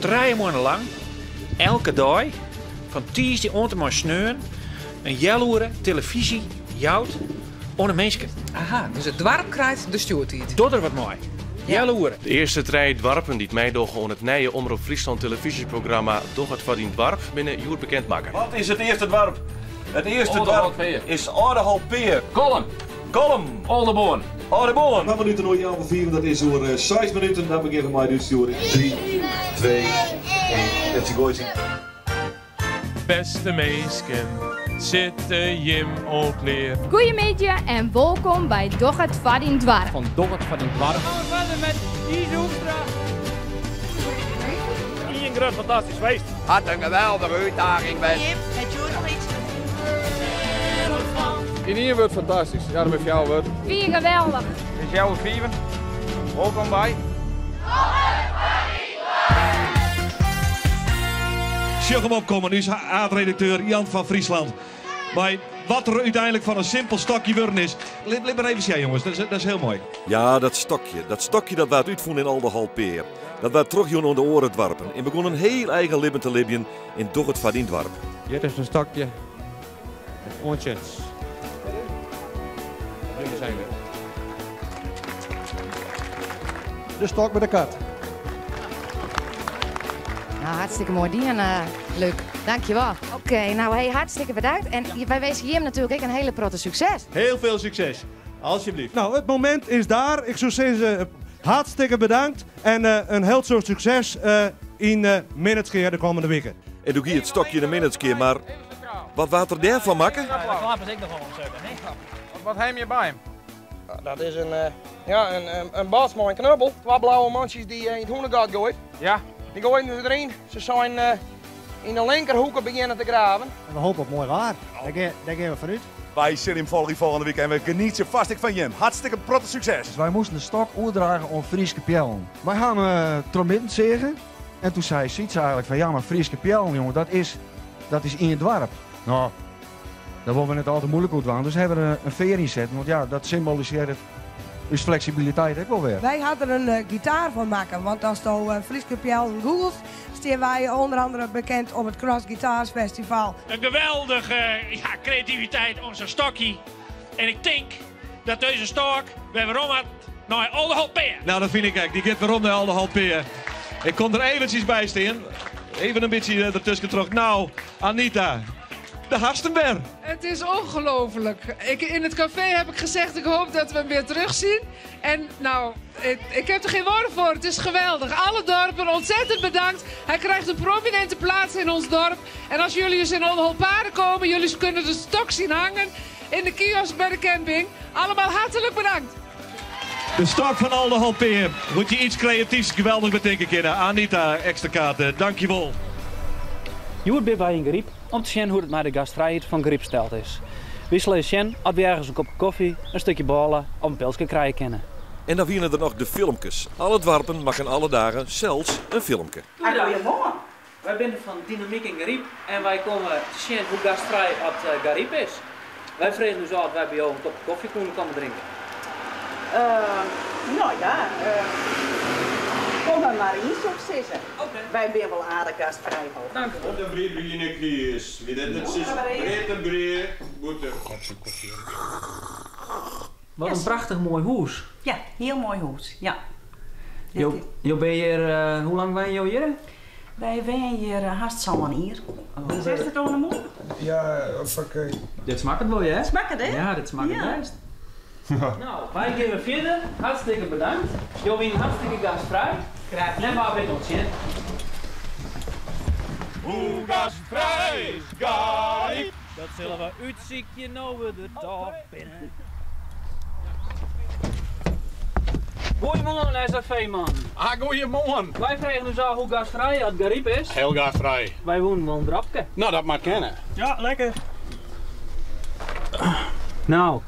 Trije moanne lang, elke dei, fan tiisdei oant en mei sneon, in healoere telefyzje jout oan de minsken. Aha, dus it doarp krijt de stjoertiid. Doch der wat mei. Healoere. De earste trije doarpen dy't meidogge oan it nije Omrop Fryslân telefyzjeprogramma Doch it foar dyn doarp binne hjoed bekend makke. Wat is it earste doarp? It earste doarp is Aldeholtpea. Kollum. Kollum. Aldeboarn. Aldeboarn. Twa minuten oer healwei fiven, dat is oer seis minuten. Dan begjinne we mei de útstjoering. Drie, twee, één. FC Goaitsen. Bêste minsken, sitte jim al klear? Goeiemiddei en wolkom by Doch it foar dyn doarp. Fan Doch it foar dyn doarp. Dan gaan we verder met Ize Hoekstra. Ien grut fantastysk feest. Hat in geweldige útdaging west. Jim, het Joer noch iets? Yn ien wurd fantastysk. Ja, dat binne fjouwer wurden. Wie geweldich. It is healwei fiven. Wolkom by. Doch it foar dyn doarp. Sjoch him opkommen, ús haadredakteur Jan van Friesland. Mei wat der úteinlik fan in simpel stokje wurden is. Lit mar even sjen jonges, dat is hiel moai. Ja, dat stokje. Dat stokje dat waard útfûn yn Aldeholtpea. Dat waard trochjûn oan de oare doarpen en begûn in hiel eigen libben te libjen yn Doch it foar dyn doarp. Hjir is in stokje. Oant sjuns. Jullie zijn er. De stok met de kat. Nou, hartstikke moai dien, Luc. Dankjewol. Oké, nou hey, hartstikke bedankt. En wy winskje jim natuerlik ek in hiele protte sukses. Heel veel succes. Alsjeblieft. Nou, it momint is daar. Ik soe sizze, hartstikke bedankt en in hiel soad sukses yn Minnertsgea de kommende wiken. En doe gie it stokje nei Minnertsgea, mar wat waard der dêr fan makke? Wat ha je by him? Dat is in, ja, in bats mei in knuppel. Twa blauwe mantsjes dy't yn it hûnegat goait. Ja. Dy goaiden se deryn. Se seinen yn de linkerhoeke begjinne te graven. En we hoopje op moai waar. Dêr gean we fanút. Wy sille jim folgje folgjende wike en we genietsje fast ek fan jim. Hartstikke protte sukses! Dus wy moasten de stok oerdrage oan Fryske Peallen. Wy hawwe trochmidden seage en toen sei Sytse eigenlik fan ja mar Fryske Peallen jonge dat is dat is ien doarp. No, daar wolle we net al te moeilik oer dwaan, dus hawwe we der in fear yn setten, want ja dat symbolisearret ús fleksibiliteit ek wol wer. Wy ha der in gitaar fan makke, want asto Fryske Peallen googlest, stean wy ûnder andere bekend op it Cross Guitars Festival. In geweldige ja, kreativiteit om sa'n stokje. En ik tink dat dizze stôk wer werom moat nei Aldeholtpea. Nou, dat fyn ik ek. Dy giet werom nei Aldeholtpea. Ik kom der eventsjes by stean. Even in bytsje dertusken troch. Nou, Anita, de hast 'm wer. Het is ongelooflijk. Ik, in het café heb ik gezegd, ik hoop dat we hem weer terugzien. En nou, ik, ik heb er geen woorden voor. Het is geweldig. Alle dorpen ontzettend bedankt. Hij krijgt een prominente plaats in ons dorp. En als jullie eens in Oldeholtpade komen, jullie kunnen de stok zien hangen in de kiosk bij de camping. Allemaal hartelijk bedankt. De stok fan Aldeholtpea. Moet je iets kreatyfs geweldich betinke kinne. Anita, ekstra kaart, dankjewol. Hjoed binne wy yn Garyp om te sjen hoe't it mei de gastfrijheid fan Garyp steld is. Wy sille ris sjen oft wy ergens in kopke kofje, in stikje bôle of in pilske krije kinne. En dan wiene der noch de filmkes. Alle doarpen makken alle dagen sels in filmke. Goeiemoarn. Wy binne fan Dynamyk yn Garyp en wy komme te sjen hoe gastfrij oft Garyp is. Wy fregen ús ôf oft wy by jo in kopke kofje koene komme drinke. No ja, kom der mar yn soe ik sizze. Wy binne wol aardich gastfrij hoor. Dank u wol. Wat in brie brie en kies. Wie dit net sis, breed en brie, bûter. Wat in prachtich moai hûs. Ja, hiel moai hûs, ja. Jo, jo binne hjir, hoe lang wenje jo hjir? Wy wenje hjir hast sân jier. Sitst it oan de mûle? Ja, oké. Dit smakket wol, hear. Smakket, hè? Ja, dit smakket bêst. No, wy gean wer fierder. Hartstikke bedankt. Jo wienen hartstikke gastfrij. Graach dien. En wa wit oant sjen. Hoe gastfrij is Garyp? Dat sille we útsykje no we der toch binne. Goeiemoarn SFV-man. Ah, goeiemoarn. Wy fregen ús ôf hoe gastfrij oft Garyp is. Heel gastfrij. Wy woenen wol in dropke. No, dat moat kinne. Ja, lekker. No,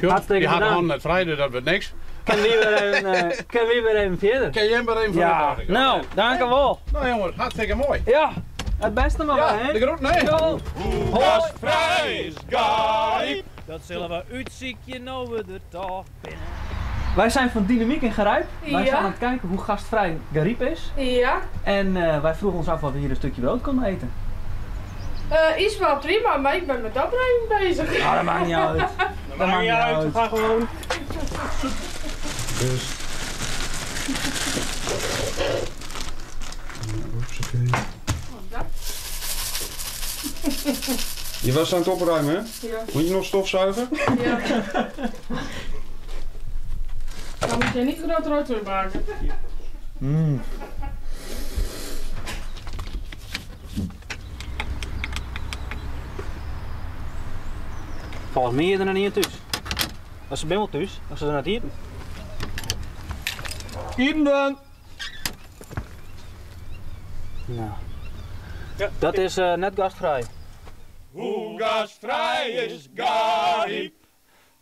hartstikke Je ha de bedankt. hannen net frij, dus dat wurdt niks. Kinne wy wer even, kinne wy wer even fierder? Kin jim wer even fierder? Ja. No, dankewol. No jonges, hartstikke moai. Ja, it bêste mar Ja, wer, hè? de groeten, hè? Jo. Hoe gastfrij is Garyp? Dat sille we útsykje no we der toch binne. Wij zijn van Dynamiek in Garijp. Wij Ja. zijn aan het kijken hoe gastvrij Garijp is. Ja. En wij vroegen ons af of we hier een stukje brood konden eten. Is wel prima, maar ik ben met opruiming bezig. Nou, dat maakt niet uit. Dat maakt niet uit. Ga gewoon. Dus. Je was aan het opruimen, hè? Ja. Moet je nog stofzuigen? Ja. Dan moet je niet groot rood maken. Mm. Volgens mij is er nog niet thuis. Als ze ben wel thuis, als ze er niet eten. Eten dan! Nou. Dat is net gastvrij. Hoe gastvrij is Garijp?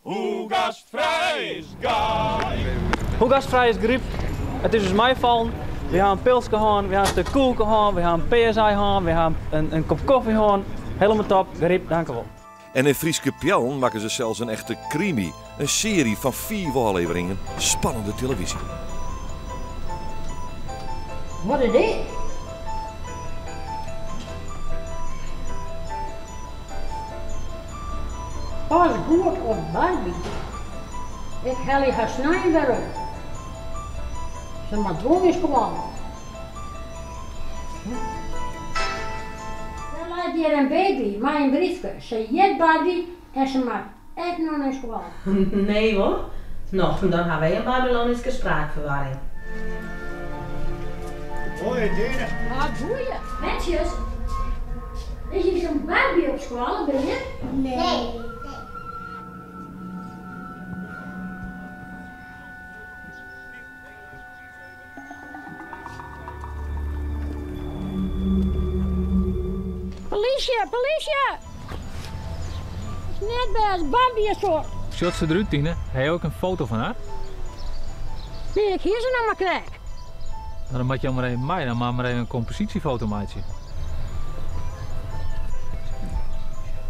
Hoe gastvrij is Garijp? Hoe gastvrij is Garijp? Het is dus mijn val. We gaan een pils gehad, we gaan een stuk koek gehad, we gaan een PSI gehad, we gaan een kop koffie gehad. Helemaal top. Garijp, dank u wel. En in Fryske Peallen maken ze zelfs een echte krimi. Een serie van 4 afleveringen. Spannende televisie. Wat is dit? Pas goed op Barbie. Ik haal je haar snijden weer op. Ze maar dwong is gewoon. Dan laat hier een baby, maar een briefje. Ze jet Barbie en ze maakt echt nog eens gewoon. Nee hoor. Nog, dan hebben wij een Babylonische spraakverwarring. Hoi, Dine. Wat doe je? Netjes. Is hier zo'n Barbie op school, ben je? Nee. Politie, politie! Het is net best, Barbie is zo. Zult ze eruit, Tine? Heb je ook een foto van haar? Nee, ik hier ze nou maar krijg. Nou, dan moet je maar even mij, dan maak maar even een compositiefoto maatje.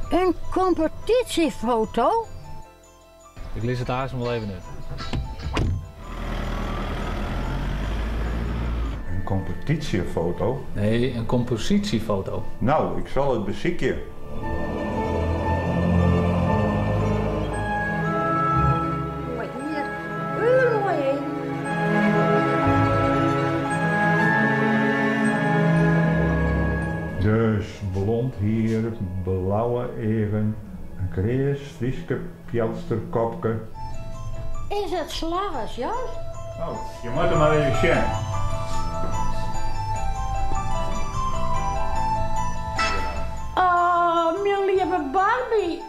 Een competitiefoto? Ik lees het haast nog wel even uit. Een competitiefoto? Nee, een compositiefoto. Nou, ik zal het bezieken. Mooi hier. Heel mooi heen. Dus blond hier, blauwe even, een krees, Frieske pjelsterkopke. Is het slagers, Joost? Nou, je moet er maar even zien. Oh, mijn lieve Barbie.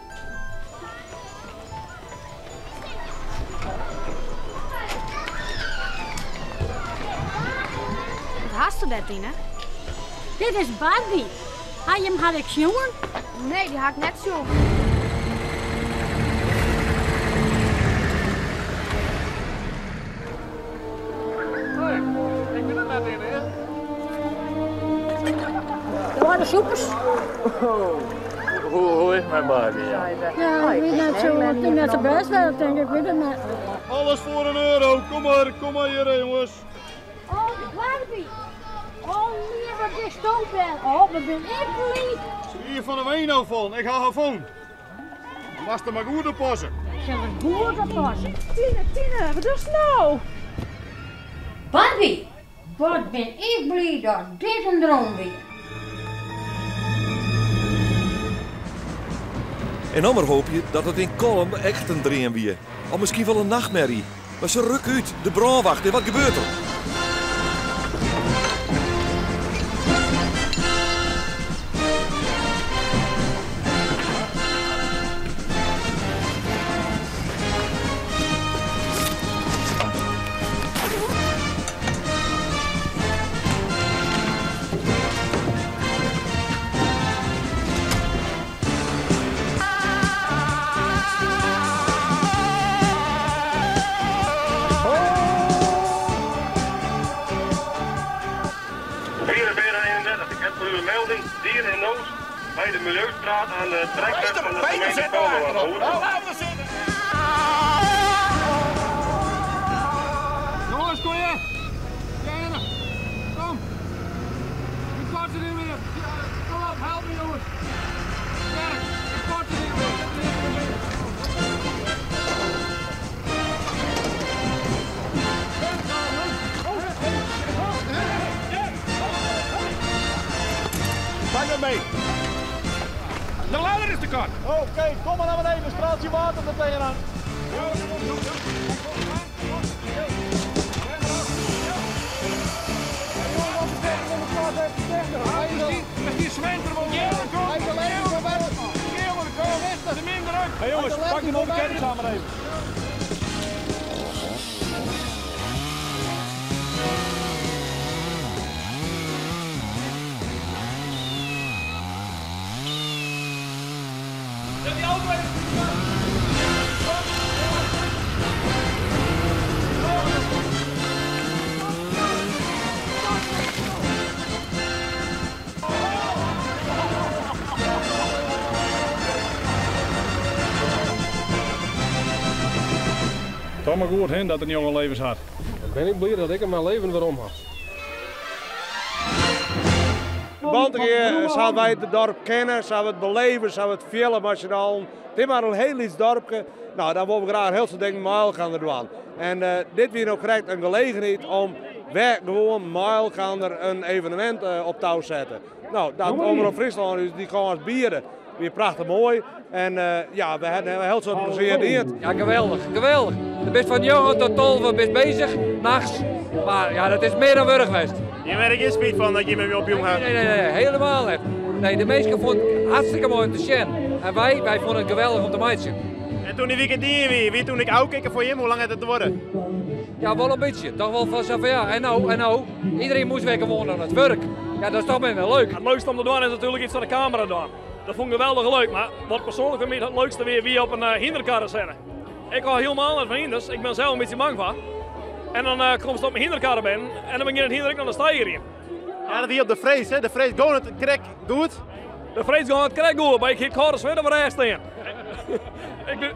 Wat haast u dat, Tine? Dit is Barbie. Had je hem had ik jongen? Nee, die haak ik net zo. Hoi, ik ben er net in, hè? Er waren soepers. Hoe is mijn Barbie? Ja, Ja, ik weet net zo, ik ben net zo best wel, denk ik. Ik weet het net. Alles voor een euro, kom maar hier, jongens. Oh, Barbie. Oh, lieve, dit stoopbel. Oh, wat ben ik lief. Hier van de Weno van, ik haal haar van. Was er maar goed op passen. Ik zal er goed op passen. Tine, Tine, wat is het nou? Barbie, wat ben ik blij dat dit een droom weer. En dan maar hoop je dat het in Kollum echt een dream wie. Of misschien wel een nachtmerrie. Maar ze rukken uit, de brandwacht, en wat gebeurt er? Melding dier in nood bij de Milieustraat aan de trekweg van de gemeente Kolm. Jongens, kom hier. Jana, kom. Ik kort het niet meer. Kom op, help me jongens. Werk, ik kort het niet meer. Pak hem mee. De ladder is te kort. Oké, kom maar naar beneden. Straaltje water er tegenaan. Hey jongens, pak die onbekende samen even. Zet die auto even. Toch maar goed hin dat er jonge levens had. Dan ben ik blij dat ik hem mijn leven weer om had. Want zouden wij het dorp kennen, zouden we het beleven, zouden we het villen met z'n allen. Het is maar een heel iets dorpje. Nou, daar willen we graag heel veel dingen met gaan doen. En dit weer ook krijgt een gelegenheid om weer gewoon met gaan er een evenement op touw zetten. Nou, dat Omroep Friesland is die gewoon als bieren. Weer prachtig mooi. En ja, we hebben heel veel plezier hier. Ja, geweldig, geweldig. Je bent van jongen tot tolve bent bezig, nachts. Maar ja, dat is meer dan werk geweest. Je werkt geen spijt van dat je met me op jong gaat? Nee, nee, nee, helemaal niet. Nee, de meesten vonden het hartstikke mooi om te zien. En wij vonden het geweldig om te maken. En toen die weekend die wie toen ik ook kikken voor je, hoe lang had het te worden? Ja, wel een beetje. Toch wel van zo van ja, en nou, iedereen moest weer gewoon aan het werk. Ja, dat is toch minder leuk. Het leukste om te doen is natuurlijk iets aan de camera doen. Dat vond ik geweldig leuk, maar wat persoonlijk voor mij het leukste weer wie op een hinderkar zetten. Ik hou helemaal niet van hinders, ik ben zelf een beetje bang van. En dan komt ze op mijn hinderkar ben en dan begint het hinder ik aan de steiger in. Ja, dat hier op de vrees, hè? De vrees gewoon het krek goed. De vrees gewoon het krek goed, maar ik heb koude zweet op mijn rechts staan.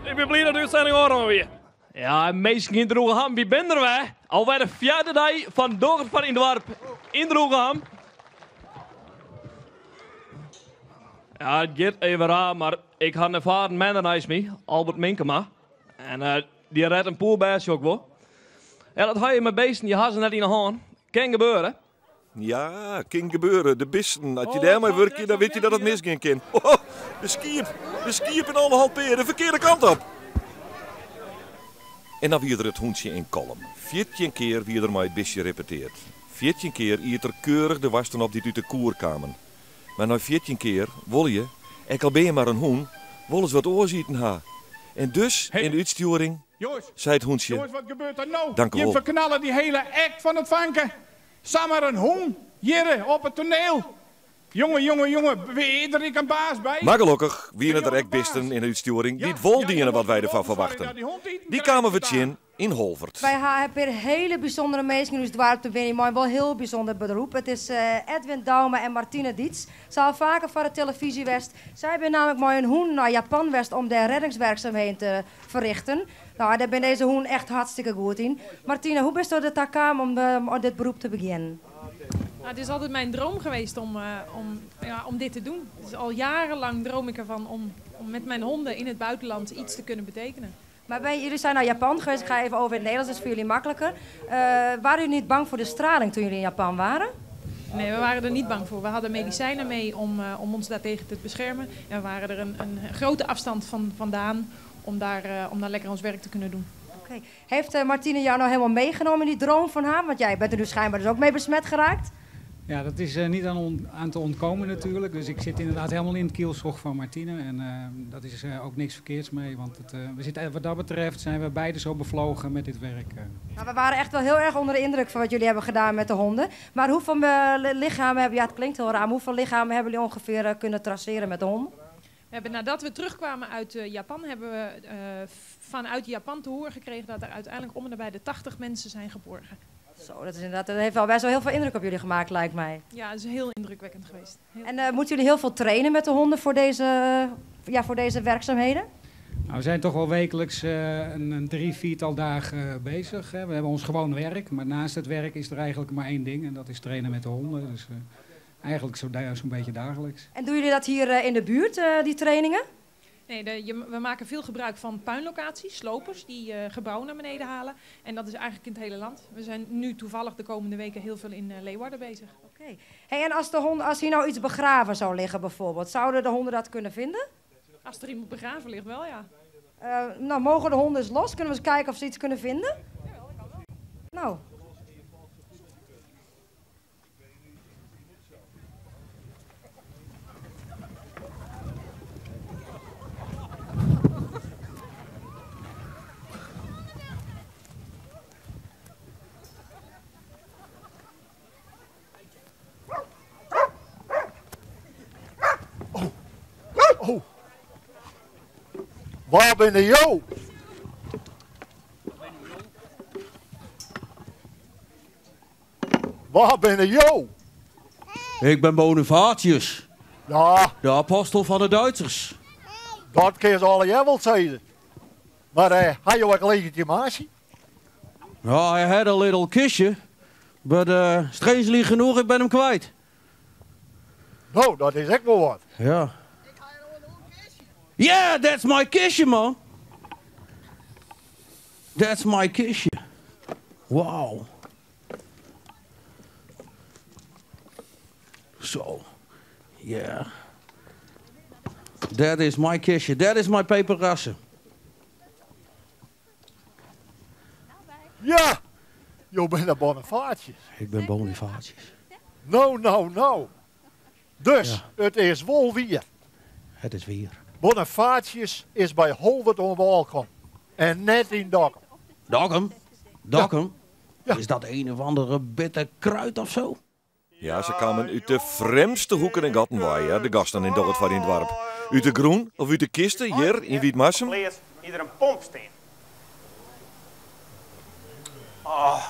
Ik ben blij dat u het zijn oren weer. Ja, meestal in Droegeham, wie ben er wij? Alweer de vierde dag van Dorp van in het dorp in Droegeham. Ja, het gaat even raar, maar ik had een ervaren man naast me, Albert Minkema. En die redt een poelbaasje ook wel. Ja, dat had je met beesten, je had ze net in de hand. Kan gebeuren. Ja, kan gebeuren. De beesten. Als je daarmee werkt, dan weet je dat het misgaan kan. Oh, de skiep in alle halperen, de verkeerde kant op. En dan weer er het hoentje in Kollum. 14 keer wie er maar het beestje repeteert. 14 keer iert er keurig de wasten op die uit de koer kwamen. Maar na 14 keer wil je, en al ben je maar een hoen, wil eens wat oorzieten ha. En dus, in de uitsturing, jongens, zei het hoentje. Jongens, wat gebeurt er nou? Dank u wel. Je verknallen die hele act van het vanken. Samar een hoen, jirre, op het toneel. Jongen, jongen, jongen, weer er ik een baas bij. Maar gelukkig, wie het er echt bisten in de uitsturing, die het wol dienen wat wij ervan verwachten. Die kwamen we tjin in Holvert. Wij hebben weer hele bijzondere mensen in ons dorp te winnen, maar wel heel bijzonder beroep. Het is Edwin Daume en Martine Dietz. Ze al vaker voor de televisie west. Zij hebben namelijk mooi een hoen naar Japan west om de reddingswerkzaamheden te verrichten. Nou, daar ben deze hoen echt hartstikke goed in. Martine, hoe bist u er kwam om dit beroep te beginnen? Nou, het is altijd mijn droom geweest om dit te doen. Dus al jarenlang droom ik ervan om met mijn honden in het buitenland iets te kunnen betekenen. Maar jullie zijn naar Japan geweest, ik ga even over in het Nederlands, dat is voor jullie makkelijker. Waren jullie niet bang voor de straling toen jullie in Japan waren? Nee, we waren er niet bang voor. We hadden medicijnen mee om ons daartegen te beschermen. En we waren er een grote afstand vandaan om daar lekker ons werk te kunnen doen. Okay. Heeft Martine jou nou helemaal meegenomen in die droom van haar? Want jij bent er nu schijnbaar dus ook mee besmet geraakt. Ja, dat is niet aan te ontkomen natuurlijk. Dus ik zit inderdaad helemaal in het kielzog van Martine. En dat is ook niks verkeerds mee. Want wat dat betreft zijn we beide zo bevlogen met dit werk. Nou, we waren echt wel heel erg onder de indruk van wat jullie hebben gedaan met de honden. Maar hoeveel lichamen hebben, ja het klinkt heel raar, maar hoeveel lichamen hebben jullie ongeveer kunnen traceren met de honden? We hebben, nadat we terugkwamen uit Japan, hebben we vanuit Japan te horen gekregen dat er uiteindelijk om en nabij de 80 mensen zijn geborgen. Zo, dat is inderdaad, dat heeft wel best wel heel veel indruk op jullie gemaakt, lijkt mij. Ja, het is heel indrukwekkend geweest. Heel... En moeten jullie heel veel trainen met de honden voor deze werkzaamheden? Nou, we zijn toch wel wekelijks een drie, viertal dagen bezig. Hè. We hebben ons gewoon werk, maar naast het werk is er eigenlijk maar één ding en dat is trainen met de honden. Dus eigenlijk zo'n beetje dagelijks. En doen jullie dat hier in de buurt, die trainingen? Nee, we maken veel gebruik van puinlocaties, slopers die gebouwen naar beneden halen. En dat is eigenlijk in het hele land. We zijn nu toevallig de komende weken heel veel in Leeuwarden bezig. Oké. Hey, en als de hond, als hier nou iets begraven zou liggen bijvoorbeeld, zouden de honden dat kunnen vinden? Als er iemand begraven ligt wel, ja. Nou, mogen de honden eens los? Kunnen we eens kijken of ze iets kunnen vinden? Nou. Oh. Waar ben je? Waar ben je? Ik ben Bonifatius. Ja. De apostel van de Duitsers. Dat kun je alle jij wel zeggen. Maar had je ook legitimatie? Ja, I had a little kistje. But strangely genoeg, ik ben hem kwijt. Nou, dat is echt wel wat. Ja. Yeah, that's my kistje, man. That's my kistje. Wow. Zo. Yeah. That is my kistje. That is my peperrassen. Ja, je bent een Bonifatius. Ik ben Bonifatius. Nou, nou, nou. Dus, ja. Het is wel weer. Het is weer. Bonifatius is bij Holwerd om Walkom. En net in Dokkum. Dokkum? Dokkum? Ja. Is dat een of andere bitter kruid of zo? Ja, ze kwamen uit de vreemdste hoeken en gatten waaien, de gasten in Doch het in het dorp. Uit de groen of uit de kisten, hier in Wytmarsum. Hier een pomp staan. Oh,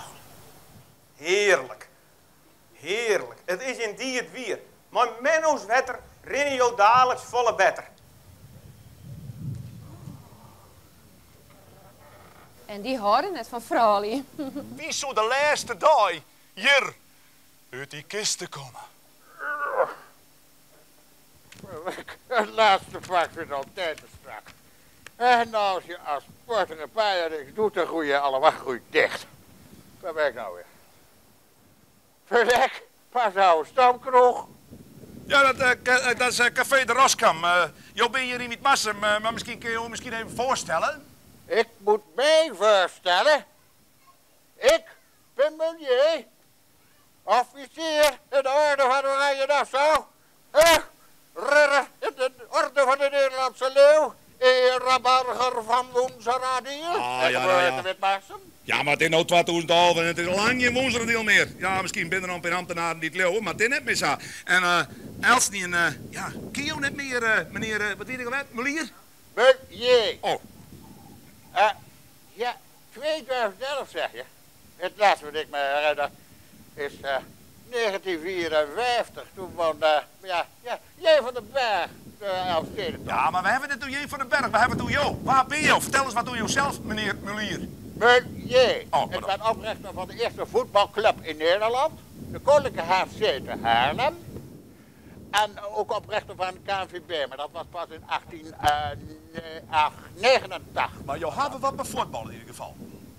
heerlijk. Heerlijk. Het is in die het wier. Maar Menno's wetter rinne jou dadelijks volle better. En die houden net van Frali. Wie zou de laatste dag hier uit die kisten komen? Het laatste vak is altijd te strak. En als je als porter een paar niks doet, dan groei je allemaal goed dicht. Waar ben ik nou weer? Verrek, pas oude stamkroeg. Ja, dat is Café de Roskam. Jo ben hier in Wytmarsum, maar misschien kun je je misschien even voorstellen. Ik moet mij voorstellen. Ik ben meneer, officier in de orde van Oranje Nassau. Ridder in de orde van de Nederlandse Leeuw. Ereburger van Wûnseradiel. Ah, ja, ja, ja. Ja, maar het is nou 2011 en het is al lang geen Wûnseradiel meer. Ja, misschien binnen er een paar ambtenaren die het leeuwen, maar het is net meer zo. En Elsnie en, ja, ken je net meer, meneer, wat weet ik al, Melier? Meneer. Oh. Ja, 2011 zeg je. Het laatste wat ik me herinner is 1954. Toen won ja, J. van den Berg de Elfstedentocht. Ja, maar we hebben het toen J. van den Berg, we hebben het toen Jo. Waar ben je? Vertel eens, wat doe je zelf, meneer Mulier? Meneer, oh, ik ben oprichter van de eerste voetbalclub in Nederland. De Koninklijke HFC te Haarlem. En ook oprichter van de KNVB, maar dat was pas in 1889. Maar jou hebben wat met voetbal in ieder geval?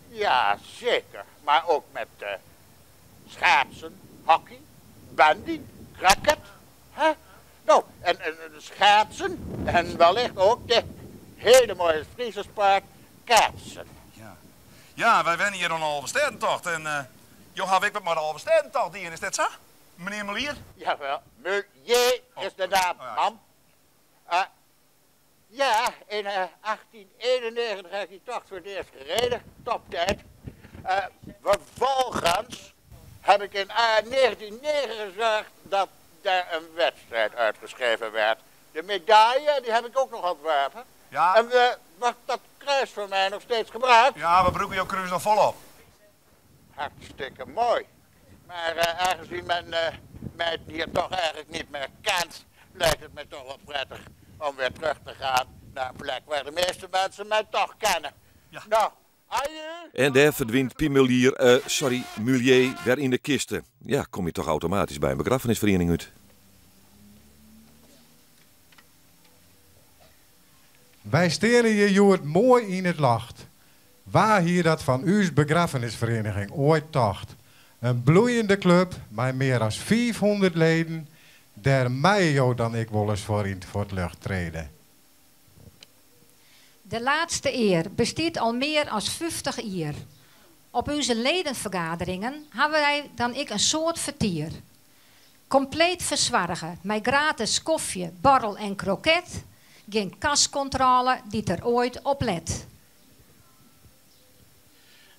Ja, zeker. Maar ook met schaatsen, hockey, bandy, cricket. Hè? Nou, en schaatsen en wellicht ook de hele mooie Friese sport, kaatsen. Ja, ja, wij wennen hier een Alverstedentocht en joh, heb ik wat maar de Alverstedentocht die in, is dat zo? Meneer Melier? Jawel, Melier is de naam, man. Ja, in 1891 heb ik die tocht voor het eerst gereden, toptijd. Vervolgens heb ik in 1909 gezorgd dat daar een wedstrijd uitgeschreven werd. De medaille, die heb ik ook nog ontworpen. Ja. En wordt dat kruis voor mij nog steeds gebruikt? Ja, we broeken jouw kruis nog volop. Hartstikke mooi. Maar aangezien men mij hier toch eigenlijk niet meer kent, lijkt het me toch wel prettig om weer terug te gaan Naar een plek waar de meeste mensen mij toch kennen. Nou, aju. En dêr ferdwynt Pimulier, eh, sorry, Mulier, wer yn de kiste. Ja, komme je toch automatysk by in begraffenisferiening út. Wy steane hjir hjoed moai yn it ljocht. Wa hie dat fan ús begraffenisferieniging oait tocht? In bloeiende klup mei mear as 500 leden, dêr meie jo dan ek wolris foar yn it fuotljocht trede. De Laatste Ear bestiet al mear as 50 jier. Op ús ledenfergaderingen hawwe wy dan ek in soad fertier. Kompleet fersoarge mei gratis kofje, borrel en kroket. Gjin kaskontrôle dy't der oait op let.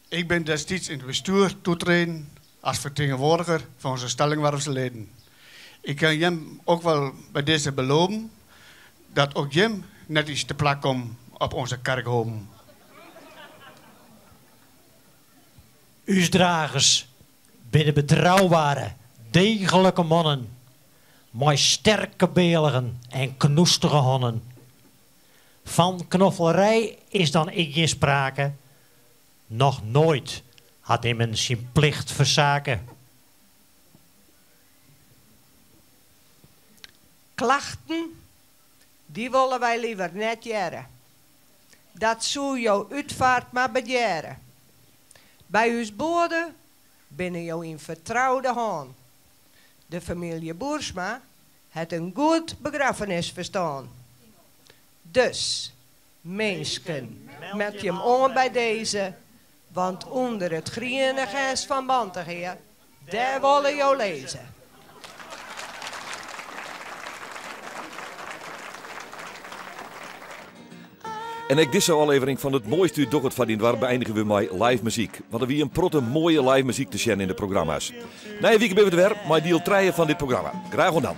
Ik ben destijds in het bestuur toetreden als vertegenwoordiger van onze Stellingwarfse leden. Ik kan Jim ook wel bij deze beloven dat ook Jim net iets te plak komt op onze kerkhoven. Us dragers binne betroubere, deeglike mannen, mei sterke bealgen en knoestige hannen. Fan knoffelerij is dan ek gjin sprake. Noch noait hat immen syn plicht fersake. Klachten, dy wolle wy leaver net hearre. Dat soe jo útfeart mar bedjerre. By ús boade binne jo yn fertroude hân. De famylje Boersma hat in goed begraffenisferstân. Dus, minsken, meld jim oan by dizze, want ûnder it griene gers fan Bantegea, dêr wolle jo lizze. En ek dizze ôflevering fan It Moaiste út Doch It Foar Dyn Doarp beëinigje we mei live muzyk. Want der wie in protte moaie live muzyk te sjen yn de programma's. Nije wike binne we der wer mei diel trije fan dit programma. Graach oant dan.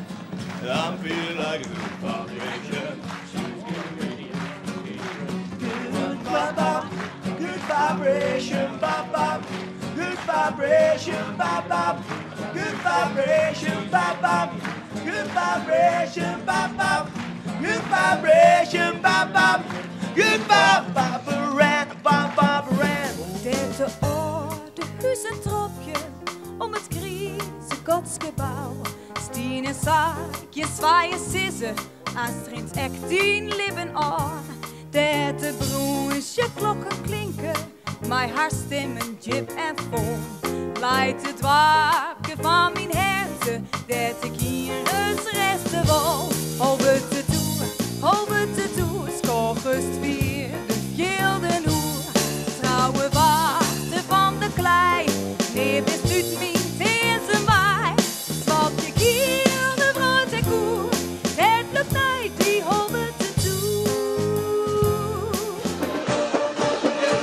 Good vibration, bop, bop. Good vibration, bop, bop. Good vibration, bop, bop. Good vibration, bop, bop. Good vibration, bop, bop. Good bop, bop, bop, bop, Dêr't de âlde huzen tropje om it grize godsgebou. Stien en Saakje swaaie sizze, aanst rint ek dyn libben ôf. Dêr't de brûnzen klokken klinke, mei har stimmen djip en fol. Leit it doarpke fan myn herte, dêr't ik ienris rêste wol. Holwert de toer, Holwert de toer, skôgest fier de fjilden oer. Trouwe wachter fan de klei, nea bist út myn tinzen wei. Swalkje giel de wrâld ek oer, it hert lûkt nei dy Holwert de toer.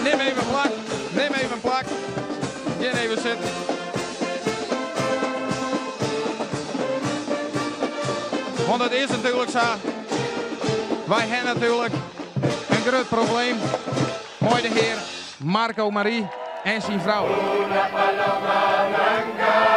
Nim even plak, nim even plak. Gean even sitten. Want it is natuerlik sa. Wy ha natuerlik in grut probleem mei de hear Marco Marie en syn frou. Una paloma blanca.